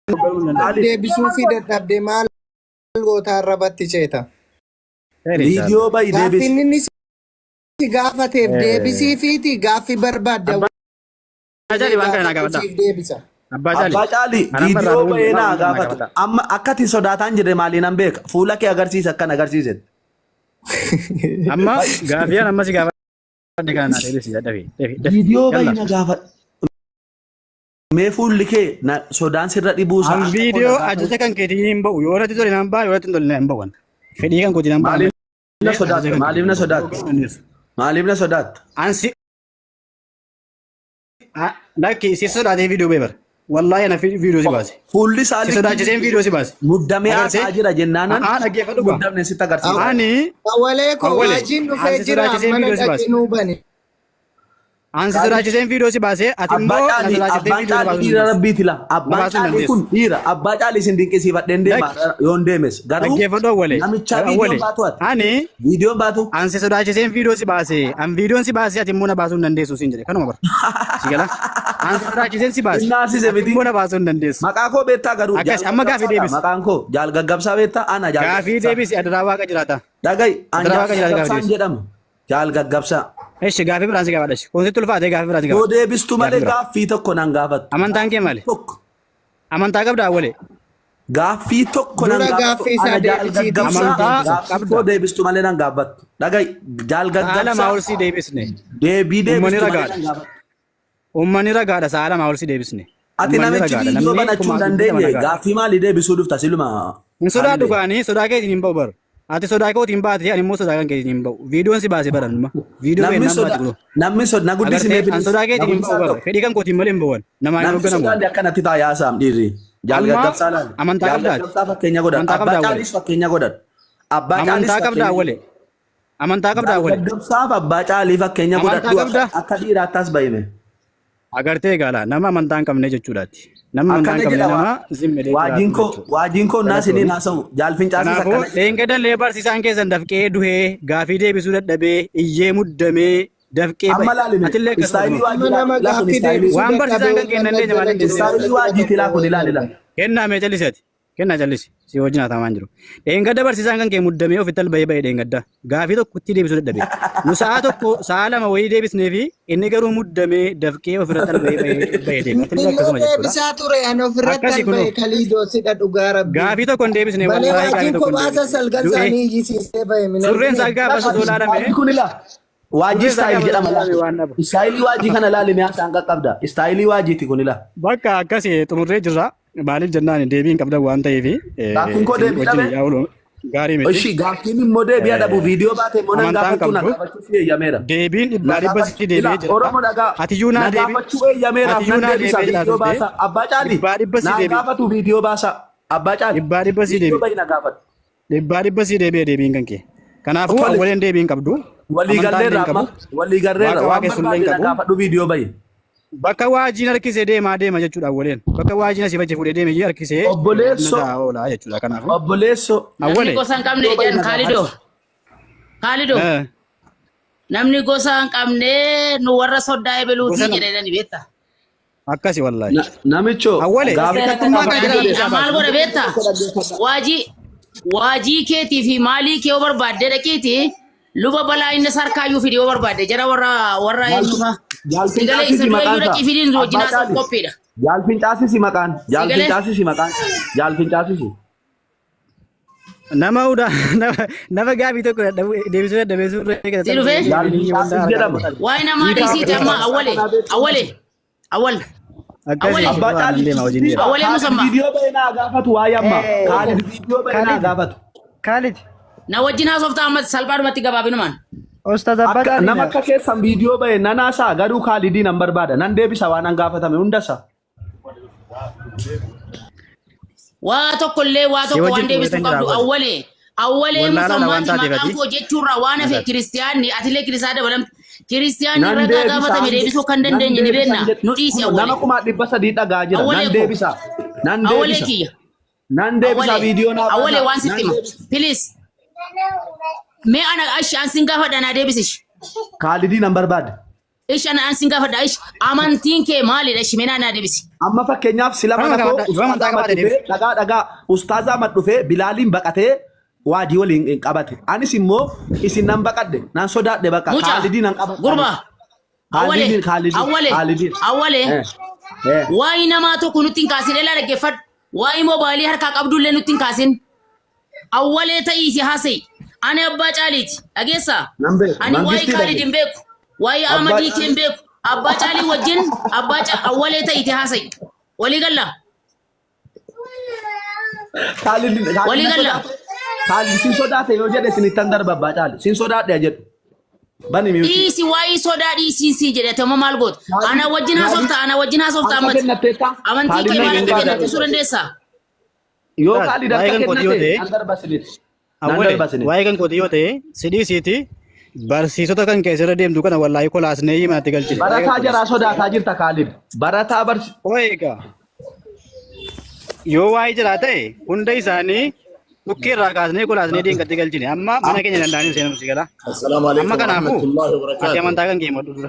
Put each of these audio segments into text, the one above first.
Galuu hin danda'u. Deebisuufii dadhabde maal goota arrabatti ceeta. Khayri inshallah. Viidiyoo bahi deebisi. Gaaffiin inni si gaafateef deebisiifiiti gaaffii barbaadda Abbaa Caalii waan kana naa gaafadhu gaafadha. siif deebisa. Abbaa Caalii. Abbaa Caalii Anaan barraa viidiyoo bahuu bahee waan naa kana naa gaafatu. gaafadha. Amma akka ati sodaataan jirre maaliin nan beeka? Fuula kee agarsiisa akkan agarsiisen. Amma gaaffii an amma si gaafadhe kana naa deebisi dafi dafi dafi. Viidiyoo bahi Yalla. na gaafadhu. Mee fuulli kee na sodaan sirra dhibuu isaa An akka koo na viidiyoo gaafadhu. ajaja kan keetiin hin ba'u yoo irratti tole nan ba'a yoo irratti hin tolle hin ba'u. Fedhii kan kootiin nan ba'a Maaliif na malee ajaja sodaatta? kan Maaliif keetiin na hin ba'u. sodaatta? Maaliif na sodaatta? An si lakki si sodaatee viidiyoo ba'e bara. Wallaahi ana viidiyoo si baase. Fuulli isaa Si likkii sodaachiseen viidiyoo si baase. muddamee Agartee? haasaa jira jennaanaan A'aa dhaggeeffadhu gaa. muddamne sitti agarsiisa. Ani Awwalee koo awwale waajiin an dhufee si jira sodaachiseen mana viidiyoo si baase. dhaqinuu bane. An si sodaachiseen viidiyoo si baase ati Abbaa immoo na caalii sodaachiftee abbaan viidiyoo na caalii baasuu hin dhiira dandeessu. rabbiiti la. Na Abbaan baasuu hin caalii kun dandeessu. dhiira. Abbaa caalii isin dinqisiifadheen deema Lakki yoon deemes. Garuu dhaggeeffadhu awwale namichaa viidiyoon awwale baatu ati. ani Viidiyoon baatu. an si sodaachiseen viidiyoo si baase an viidiyoon si baase ati immoo na baasuu hin dandeessu siin jedhe kanuma bara. Si gala an si sodaachiseen si baase Innaasise ati miti. immoo na baasuu hin dandeessu. Maqaa koo beektaa garuu jaal Akkas amma gaafii gaggabsaadha. deebisi. Maqaan koo jaal gaggabsaa beektaa ana jaal Gaafii gaggabsaa. deebisi adaraa waaqa jiraata. Dhaga'i an Adaraa jaal waaqa jiraata gaafii gaggabsaan deebisi. jedhama. Jaal gaggabsaa. Eshi gaafii biraan si gaafadha. Kun sitti ulfaatee gaafii biraan si Yoo gaafadha. deebistu Gaafii malee biraa. gaaffii tokko nan gaafattu. Amantaan kee maali? Tokko. Amantaa qabdaa awwalee? Gaaffii tokko nan Dura gaafattu. gaaffii isaa Ana jaal deebisiitii gaggabsaa Amantaa gaaffii qabda. koo deebistu malee nan gaafattu. Dhaga'i jaal Sa'a lamaa gaggabsaa ol si deebisne. deebii Uummanni deebistu malee ragaadha. nan gaafattu. Uummanni ragaadha sa'a lamaa ol si deebisne. Ati Uummanni namichi ragaadha. viidiyoo Namni banachuu hin kumaa dhibbi lama dandeenye ragaadha. gaaffii maalii deebisuu dhufta siluma Hin sodaadhu Kaalidee. kaanii sodaa keetiin hin ba'u bar. Ati sodaa kootiin baate ani immoo sodaa kan keetiin hin ba'u. Viidiyoon si baase bara numa. Viidiyoo Namni beennaan soda baate kunoo. namni soda na guddisi mee Agartee an bilis sodaa na keetiin hin ba'u guddisaa bara. tokko. Fedhii kan kootiin malee hin ba'u. Namaa hin Namni hoogganamu. sodaanne akkanatti ta'a yaasaam dhiirri. Jaal Amma gaggabsaa laali. amantaa Jaal qabdaati. gaggabsaa fakkeenya godhadhu. Amantaa Abbaa qabdaa wale. caaliis fakkeenya godhadhu. Abbaa caalis Amantaa qabdaa fakkeenya wale. Amantaa qabdaa Jaal wale. gaggabsaaf abbaa caalii fakkeenya Amantaa godhadhu akka qabdaa. akka dhiiraatti as bahime. Agartee gaala nama amantaa hin qabne jechuudhaati. Nama amantaa Akkana hin qabne jedha nama zimmilee waajiin jiraatu koo jechuudha. waajiin koo naa siniin Galatoomii. haasa'u jaal fincaasis Kanaafuu akkana jedha. dheengadallee barsiisaan keessan dafqee duhee gaafii deebisuu dadhabee iyyee muddamee dafqee Amma ba'e. laalime Atillee akkasuma istaayilii kunoo. waajii Amma nama laali laa kun gaaffii istaayilii deebisuu Waan dadhabe barsiisaan kan uummanni kennan as dandeenye jala maaliin jiru deebisee istaayilii waajiiti laa kun ilaali laa. Kennaa mee callisi ati. Kennaa callisi. Si wajjin haasa'amaa hin jiru. Dheengadda barsiisaan kan kee muddamee ofitti alba'ee ba'e dheengadda. Gaafii tokkotti deebisuu dadhabe. Nu sa'a tokko sa'a lama wayii deebisnee fi inni garuu muddamee dafqee ofirratti alba'ee ba'ee ba'ee deeme. Atillee Illee akkasuma jechuudha. deebisaa ture ani ofirratti Akkasi kunoo. alba'e kaliidoo sidha dhugaa rabbii. Gaafii tokko hin deebisne Malee wallaahi gaafii waajiin tokko hin kophaa deebisne. salgan Du'ee. isaanii iyyisiisee ba'e min Surreen argine. isaa gaafa osoo laalame Waajii kun ilaa waajii surreen isaa istaayil gaafa jedhama osoo laalame laali. waan dhabu. Istaayilii waajii kana laali mi'a isaan qaqqabda. Istaayilii waajiiti kun ilaa. Bakka akkasi xumurree jirra. Maaliif jennaan deebii hin qabdan waan ta'eef Gaaffiin koo isin deebii wajjin dhabe. yaa'uun gaarii miti. Ishi gaaffiin immoo deebii dhabu viidiyoo baate immoo nan Amantaan gaafattu na qabdu. gaafachuu si eeyyameera. Deebiin Na dhibbaa dhibba gaafachuu sitti deebi'ee ilaa jira. Oromoo dhagaa Atiyyuu na naa deebi gaafachuu eeyyameeraaf atiyyuu nan naa deebisa deebi'ee jedhaa viidiyoo turte. baasa. Abbaa caali Dhibbaa dhibba si na deebi'e. gaafatu viidiyoo baasa. Abbaa caali Dhibbaa dhibba si viidiyoo deebi'e. bahi na gaafadhu. Dhibbaa dhibba si deebi'e deebiin kan kee. Kanaafuu Tole. awwaleen deebii hin qabdu. Walii Amantaan illee galleerra hin amma qabu. walii galleerra Waaqa waan waaqessu illee hin barbaade na qabu. gaafadhu viidiyoo bahi. Bakka waajiin harkisee deemaa deema jechuudha awwaleen. Bakka waajiin asii fachi fuudhee deeme harkisee Obboleessoo taa'aa oola jechuudha. Kanaafuu obboleessoo Namni awwalee. gosa hin qabne viidiyoo bahi jedhan na Kaalidoo. gaafadhu. Kaalidoo. Namni gosa hin qabne nu warra soddaa Gosa ebeluutii nama jedhanii beektaa? akkasi wallaahi. Namicho Awwale gaaffii tokkummaa kana jala Ani keessaa maal baasi. godha beektaa? Waajii waajii keetii fi maalii kee yoo barbaadde dhaqiiti luba balaa inni sarkaayyuu fidi yoo barbaadde jara warra warra eenyufa. Jaal Sigalee isa fincaasisi durayyuu maqaan isaa. dhaqii fidiin wajjin Abbaa haasa'uuf caali. qophiidha. Jaal fincaasisi maqaan. Jaal Sigalee fincaasisi maqaan. Jaal fincaasisi. Nama uda nama nama gaaffii tokko deebisuu dadhabee suurree si keessatti dhufee Jaal alba'ee fincaasisi waldaa harkaa jedhama. qabu. waa'ee namaa Hiikaa dhiisiiti amma fincaasisaa awwale kanaa beektu awwale awwal Akkasi awwale Abbaa waan caali deema hojiin deema. awwalee Kaalid musammaa viidiyoo bahee naa gaafatu waa'ee amma. Kaalid viidiyoo bahee naa Khalid gaafatu. Khalid na wajjin haasoftaa amma salphaadhumatti gabaabinumaan. Ustaz Abbaa Akka nama Caalidha. akka keessan viidiyoo bahee nan haasa'a garuu Kaalidii nan barbaada. Nan deebisa waan an gaafatame hundasa. Waa tokko illee waa Si tokko wajjin waan deebisuu xumuratan jira qabdu awwal. awwalee awwalee Wallaala waan musammaati taateef maqaan ati. koo jechuurraa waan hafe Nagaati. kiristiyaanni atilee kiristiyaana dabalamte kiristiyaanni Nan ragaa deebisa gaafatame an deebisuu kan nan dandeenye ni deebisa beekna an jedhe. nu dhiisi Kunoo nama awwalee 300,000 dhagaa jira. Nan awwalee koo deebisa. Nan awwalee deebisa. kiyya Nan deebisa awwalee viidiyoo naa awwalee baasaa. waan sitti Nan hima deebisa. please mee ana ashi an sin gaafadha naa deebisish Kaalidii nan barbaada. Ish ana an sin gaafadha. Ish amantiin kee maalidha? Ish mee naa deebisi. Amma fakkeenyaaf sila Kana mana koo gaafadha. Yoo Ustaaz amantaa Ahmad qabaate dhufee deebisi. dhagaa dhagaa Ustaaz Ahmad dhufee Bilaaliin baqatee waadii waliin hin qabate. Anis immoo isin nan baqadhe nan sodaadhe baqa Mucaa Kaalidii nan qabadhe anis. gurbaa awwalee Kaalidiin Kaalidiin awwalee Kaalidiin. awwalee Eh, eh. waa'ee namaa tokko nutti hin kaasin elaa dhaggeeffadhu. Waa'ee moobaayilii harkaa qabdullee nutti hin kaasin. Awwalee ta'ii si haasa'i. Ani abbaa caaliiti. Dhageessaa? Nan beeku. Ani waa'ee Mangistii Kaalid hin dhageessa. beeku. Waa'ee Abbaa Ahmadii kee hin caalii. beeku. Abbaa caalii wajjin abbaa awwalee ta'iiti haasa'i. Walii gallaa? Kaalid Kaalid Walii na gallaa? sodaate. Kaalid sin sodaate yoo jedhe isinittan darba abbaa caali. Sin sodaadhe jedhu. Bani miyuutii. Dhiisi waa'ee sodaa dhiisii sii jedhe ati amma maal goota? Kaalid Ana wajjin Kaalid haasofta ana wajjin haasofta harka ammati. kennatteetta. Amantii Kaalid kee na maal akka hin kennate ibsuu dandeessaa? Yoo Ustaaz, Kaalid waa'ee harka kan kootii yoo kennate ta'e nan darba isinitti. Nan Awwale, darba isinitti. waa'ee kan kootii yoo ta'e si dhiisiiti barsiisota kan kee asirra deemtu kana wallaahi kolaasnee himaatti galchine. Waa'ee kan Barataa kootii. jaraa sodaataa jirta Kaalid. Barataa barsi. Ooye egaa yoo waa'ee jiraa ta'e hunda isaanii dhukkee irraa kaasnee kolaasnee deengatti galchine. Amma mana keenya danda'anii seenuu si gala. Assalaamu Amma alaikum kanaafuu warahmatullahi ati wabarakatuh. amantaa kan kee himadhu dura.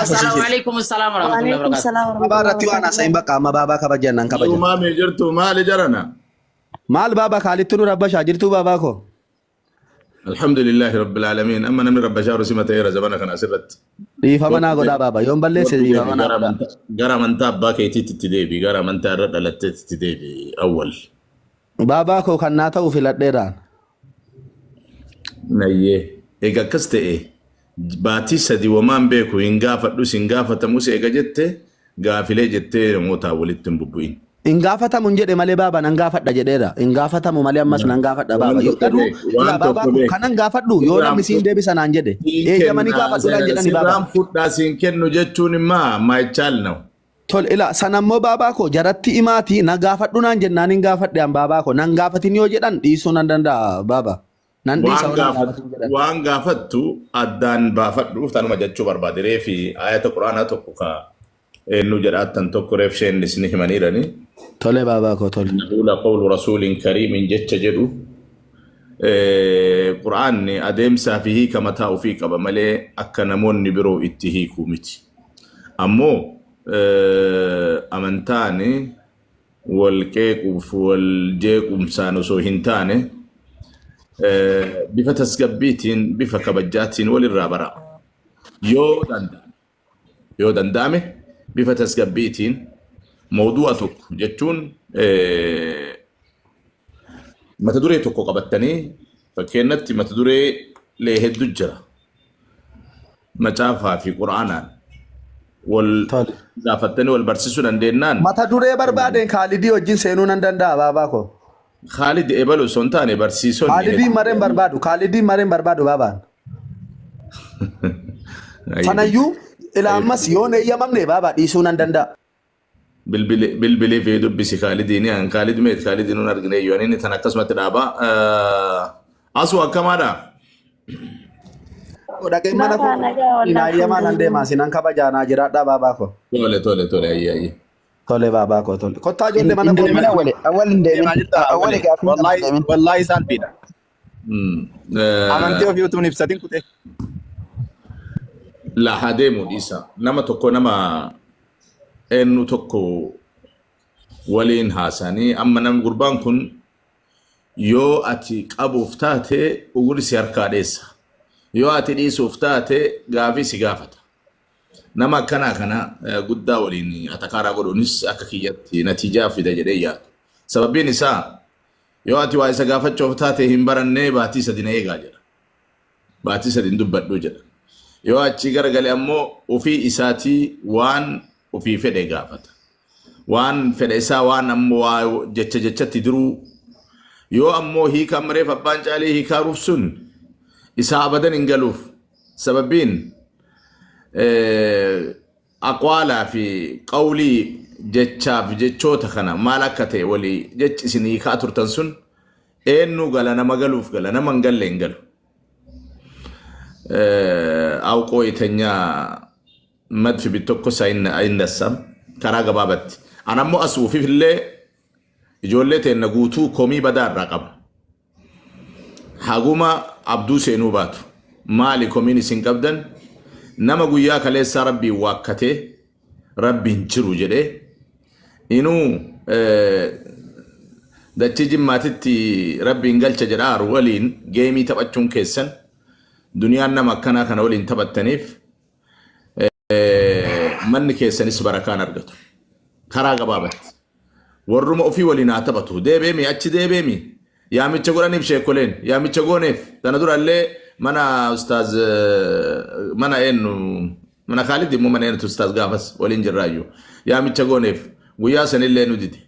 Assalaamu alaikum assalaam warahmatullahi Waalaikum wabarakatuh. salam Baabaa warahmatullahi irratti waan haasa'in wabarakatuh. bakka amma baabaa kabajan nan kabajan. Uumamee jirtu maali jarana? Maal baabaa kaalittu nu rabbashaa jirtuu baabaa koo? Alhamdulillahi rabbil aalamiin. Amma namni rabbashaa rusima ta'eera zamana kana asirratti. Dhiifama naa Kottu godhaa deebi. baabaa yoon balleesse Kottu deebi dhiifama naa gara godhaa. amantaa gara amantaa abbaa keetiitti itti deebi. Gara amantaa irra dhalatteetti itti deebi awwal. Baabaa koo kan naa ta'u filadheeraan. Nayyee. Egaa akkas ta'e baatii sadi wamaan beeku hin gaafadhus hin gaafatamus eega jette gaafilee jettee namootaa walitti hin bubbu'in. Hin gaafatamu hin jedhe malee baaba nan gaafadha jedheera. Hin gaafatamu malee ammas nan gaafadha Waan baaba. Yoo tokko garuu beeki. Waan ilaa baabaa tokko koo beeki. kanan gaafadhu yoo Sirraan namni siin fudh deebisa naan jedhe. siin Eeyyamanii kennaa gaafadhu naan jedhani baaba. sirraan fudhaa siin kennu jechuun immaa maayichaal na'u. Tole ilaa sanammoo baabaa koo jaratti imaatii na gaafadhu naan jennaan hin gaafadhe an baabaa koo nan gaafatin yoo jedhan dhiisuu nan danda'a baaba. Nan dhiisa Waan yoo nan gaafat gaafatin jedhan. waan gaafattu addaan baafadhu tanuma jechuu barbaade reefi ayata quraanaa tokko ka eenyu jedhaattan tokko reef sheen isin himaniirani. Tole baabaa koo tole. Innahu la qawlu rasuulin kariimin jecha jedhu quraanni adeemsaa fi hiika mataa ofii qaba malee akka namoonni biroo itti hiikuu miti. Ammoo amantaan wal qeequuf wal jeequmsaan osoo hin taane bifa tasgabbiitiin bifa kabajaatiin walirraa bara. Yoo danda'ame yoo danda'ame bifa tasgabbiitiin mawdu'a tokko jechuun mata duree tokko qabattanii fakkeenyatti mata duree lee hedduu jira. Macaafaa fi Qur'aanaan wal Tole. gaafattanii wal barsiisuu dandeennaan Mata duree barbaadeen Kaalidii wajjin seenuu nan danda'a baabaa koo. Khaalid ebalu osoo hin taane barsiisonni Kaalidiin mareen barbaadu. Kaalidiin mareen barbaadu baabaan. Sanayyuu ilaa ammas yoon eeyyamamne baabaa dhiisuu nan danda'a. Bilbilee fi dubbisi Khaalidiin an Khaalid meet Khaalidiin nun argine iyyuu ani inni tan akkasumatti dhaaba. Asu akkamaadha. Dhaqee mana koo Nagaa nagaa naa wallah eeyyamaa nan deemaa sinan kabajaa naa jiraadhaa baabaa koo. Tole tole tole ayyee ayyee. Tole baabaa koo tole. Kottaa ijoollee mana Hin koo. deemin awwale. Awwal hin deemin. Deemaa jirta Awwale awwale. gaaffii kana hin Wallahi deemin. wallahi saalfiidha. Amantii ofii utuu hin ibsatin kute. La haa deemu dhiisa. Nama tokko nama eenyu tokko waliin haasanii amma nam gurbaan kun yoo ati qabuuf taate uguri si harkaa dheessa. Yoo ati dhiisuuf taate gaafii si gaafata. Nama akkanaa kana guddaa waliin atakaaraa godhuunis akka kiyyatti natiijaa fida jedhee yaadu. Sababiin isaa yoo ati waa isa gaafachuuf taate hin barannee baatii sadi na eegaa jedha. Baatii sadi hin dubbadhu jedha. Yoo achii garagale ammoo ofii isaatii waan ofii fedhe gaafata. Waan fedha isaa waan ammoo waa jecha jechatti diruu yoo ammoo hiika amma reef abbaan caalii hiikaaruuf sun isaa abadan hin galuuf. Sababiin aqwaalaa fi qawlii jechaaf jechoota kana maal akka ta'e walii jechi isin hiikaa turtan sun eenyu gala nama galuuf gala nama hin galle hin galu. Awqoo itenyaa madfi bitokkosa ayinnassam karaa gabaabatti. An ammoo asuufif illee ijoollee teenna guutuu komii badaa irraa qaba. Haguma abduu seenuu baatu. Maali komiin isin qabdan? Nama guyyaa kaleessaa Rabbiin waakkatee Rabbiin jiru jedhee inuu dachii jimmaatitti Rabbiin galcha jedhaaru waliin geemii taphachuun keessan, duniyaan nama akkanaa kana waliin taphattaniif manni keessanis barakaan argatu. Karaa gabaabatti. Warruma ofii waliin haa taphatu. Deebeemi achi deebeemi. Yaamicha godhaniif sheekoleen. Yaamicha gooneef. Tana durallee mana ustaaz, mana eenyu, mana Kaalid immoo, mana eenyutu ustaaz gaafas waliin jirraayyuu. Yaamicha gooneef. Guyyaa sanillee nu dide.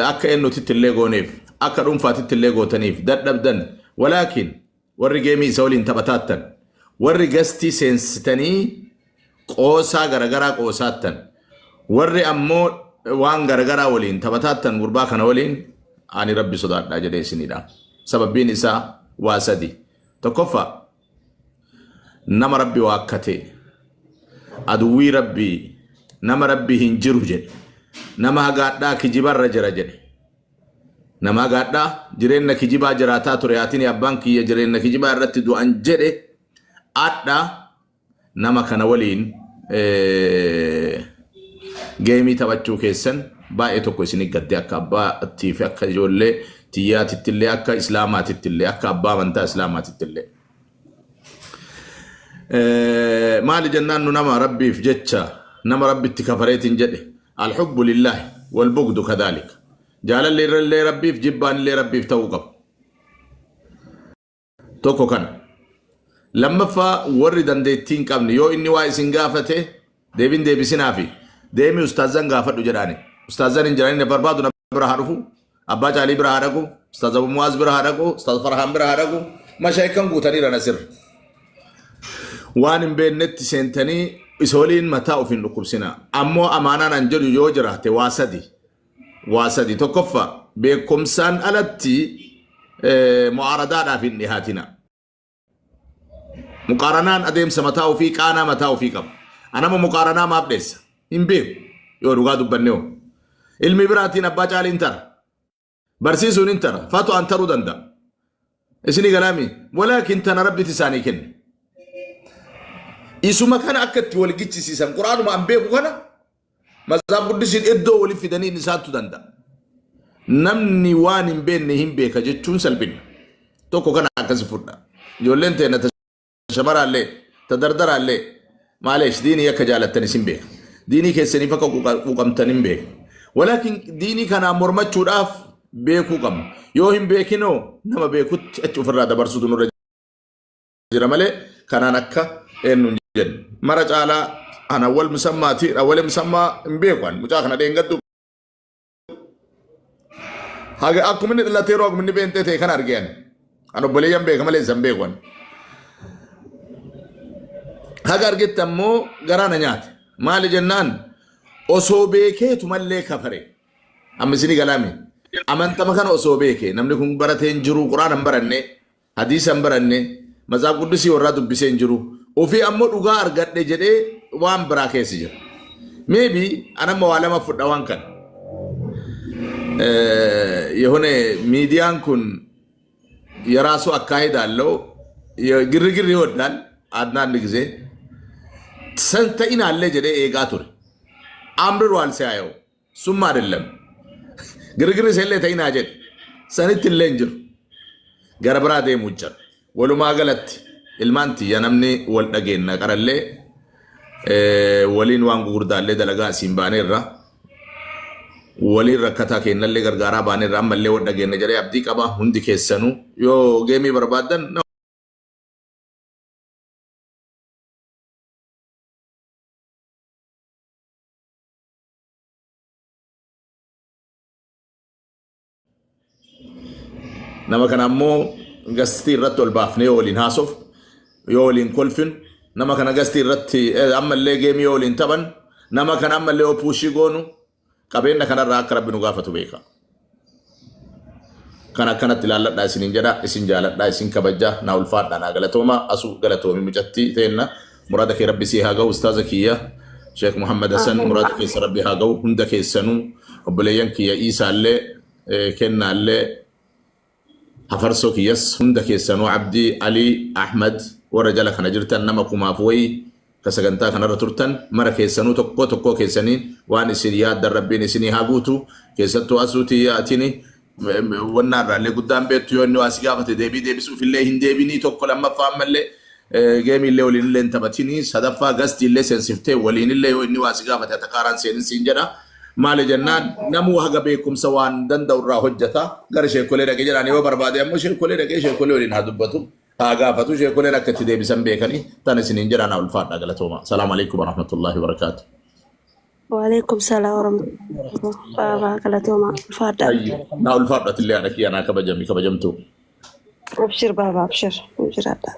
Akka eenyutitti illee gooneef. Akka dhuunfaatitti illee gootaniif. Dadhabdan. Walaakin warri geemii isa waliin taphataattan, warri gastii seensitanii qoosaa garagaraa qoosaattan, warri ammoo waan garagaraa waliin taphataattan gurbaa kana waliin, ani Rabbi sodaadhaa jedhee isinidha. Sababbiin isaa waa sadi. Tokkoffaa, nama Rabbi waakkate, aduwwii Rabbii, nama Rabbi hin jiru jedhe, nama hagaadhaa kijibarra jira jedhe. Nama hagaadhaa jireenya kijibaa jiraataa ture, haatiin abbaan kiyya jireenya kijibaa irratti du'an jedhe, adha nama kana waliin geemii taphachuu keessan baay'ee tokko isin gadde, akka abbaattii fi akka ijoollee tiyyaatitti illee, akka islaamaatitti illee, akka abbaa amantaa islaamaatitti illee. Maali jennaan, nu nama Rabbiif jecha, nama Rabbitti kafareetiin jedhe, alhubbu lillaahi walbugdu kadhaalika. Jaalalli irrallee Rabbiif, jibbaan illee Rabbiif ta'uu qaba. Tokko kana. Lammaffaa, warri dandeettii hin qabne, yoo inni waa isin gaafate deebiin deebisinaa fi deemii ustaazan gaafadhu jedhaani. Ustaazan hin jirani barbaadu na bira haa dhufu. Abbaa Caalii bira haa dhaqu. Ustaaz Abu Muwaaz bira haa dhaqu. Ustaaz Farhaan bira haa dhaqu. Mashaayikan guutaniira nasir. Waan hin beeknetti seentanii isa waliin mataa ofiin dhukkubsina. Ammoo amaanaan an jedhu yoo jiraate waa sadi. Waa sadi. Tokkoffaa, beekumsaan alatti mu'aaradaadhaaf hin dhihaatina. Muqaaranaan adeemsa mataa ofii, qaanaa mataa ofii qaba. Anama muqaaranaa maaf dheessa? Hin beeku. Yoo dhugaa dubbanne hoo. Ilmi biraatiin abbaa caaliin tara. Barsiisuun hin tara. Fatu'aan taruu danda'a. Isinii galaami. Walaakin tana Rabbiti isaanii kenne. Isuma kana akka itti wal gichisiisan quraanuma an beeku kana Matsaaf Quddisiin iddoo walitti fidanii isaantu danda'a. Namni waan hin beekne hin beeka jechuun salphina. Tokko kana akkasi fudha. Ijoolleen teenya ta shamaraallee ta dardaraallee, maaleesh, diinii akka jaalattan isin beeka. Diinii keessaniif akka quuqamtan hin beeka. Walaakin diinii kanaan mormachuudhaaf beekuu qabna. Yoo hin beekinoo nama beekutti achi ofirraa dabarsutu nurra jira malee kanaan akka eenyu hin jennu. Mara caalaa ana awwal musammaati, awwal musammaa hin beeku ani mucaa kana dheengaddu. Haga akkuma inni dhalatee yeroo akkuma inni beentee ta'e kana arge ani. An obboleeyyan beeka malee isa hin beeku ani. Haga argetti ammoo garaa na nyaate. Maali jennaan, osoo beekeetu mallee kafare. Amma isinii galaami. Amantama kana osoo beeke, namni kun baratee hin jiru, quraana hin baranne, hadiisa hin baranne, matsaaf quddisii warraa dubbisee hin jiru. Ofii ammoo dhugaa argadhe jedhee waan biraa keessa jira. Maybe anamma waa lama fudha waan kana. የሆነ ሚዲያን ኩን የራሱ አካሄድ አለው። ግርግር ይወዳል። አንዳንድ ጊዜ ሰንተኢን አለ ጀደ ኤጋ ቱሬ አምርሯል ሲያየው፣ እሱም አይደለም ግርግር ሰለ ተኢና ጀደ ሰኒት illee jiru gara biraa deemuu jira. Walumaa galatti ilmaan tiyya, namni wal dhageenna qarallee waliin waan gurguddaallee dalagaa asiin baaneerra, waliin rakkataa kennallee gargaaraa baaneerra, ammallee wal dhageenna jedhee abdii qaba. Hundi keessanuu yoo geemii barbaaddan na nama kana ammoo gastii irratti ol baafnee yoo waliin haasof, yoo waliin kolfinu, nama kana gastii irratti ammallee geemii yoo waliin taphan, nama kana ammallee yoo puushii goonu, qabeenya kanarraa akka Rabbi nu gaafatu beeka. Kan akkanatti ilaalladhaa isiniin jedha, isin jaaladhaa, isin kabajaa, naa ulfaadhaa, naa galatooma. Asuu galatoomi mucattii teenna, muraada kee Rabbi sii haa ga'u. Ustaaza kiyya Sheekh Muhammad Hassan, muraada keessa Rabbi haa ga'u. Hunda keessanuu, obboleeyyan kiyya Iisaallee, kennaallee, hafarsoo kiyyas, hunda keessanuu, Abdii, Alii, Ahmad. Warra jala kana jirtan nama kumaaf wayii ka sagantaa kanarra turtan mara keessanuu tokko tokkoo keessanii waan isin yaaddan Rabbiin isinii haa guutu. Keessattuu asuutii atini wannaa irraallee guddaan beektu yoo inni waa si gaafate deebii deebisuuf illee hin deebinii tokko lammaffaa ammallee geemii illee waliin illee hin taphatinii sadaffaa gastii illee seensiftee waliin illee yoo inni waa si gaafate atakaaraan seenin siin jedha. Maali jennaan namuu haga beekumsa waan danda'u irraa hojjeta. Gara sheekolee dhaqee jedhaan yoo barbaade ammoo sheekolee dhaqee sheekolee waliin haa dubbatu. Haa gaafatu sheekoleen akka itti deebisan beekanii tan isiniin jedhaan haa ulfaadha galatooma. Salaamu alaikum warahmatullahi wabarakaatu. Waalaikum salaam warahmatullahi Baabaa galatooma ulfaadha. Ayyo. Naa ulfaadhu atillee haadha kiyya naa kabajami kabajamtuu. Abshir baabaa abshir jiraadha.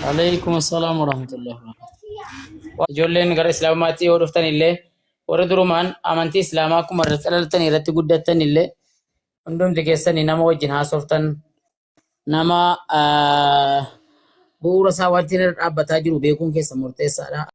Alaikum assalam warahmatullahi wabarakatuh. Ijoolleen gara Islaamummaatti yoo dhuftan illee warri durumaan amantii Islaamaa akkuma irratti dhalattan irratti guddattan illee hundumti keessanii nama wajjin haasoftan nama bu'uura isaa wanti irra dhaabbataa jiru beekuun keessa murteessaadha.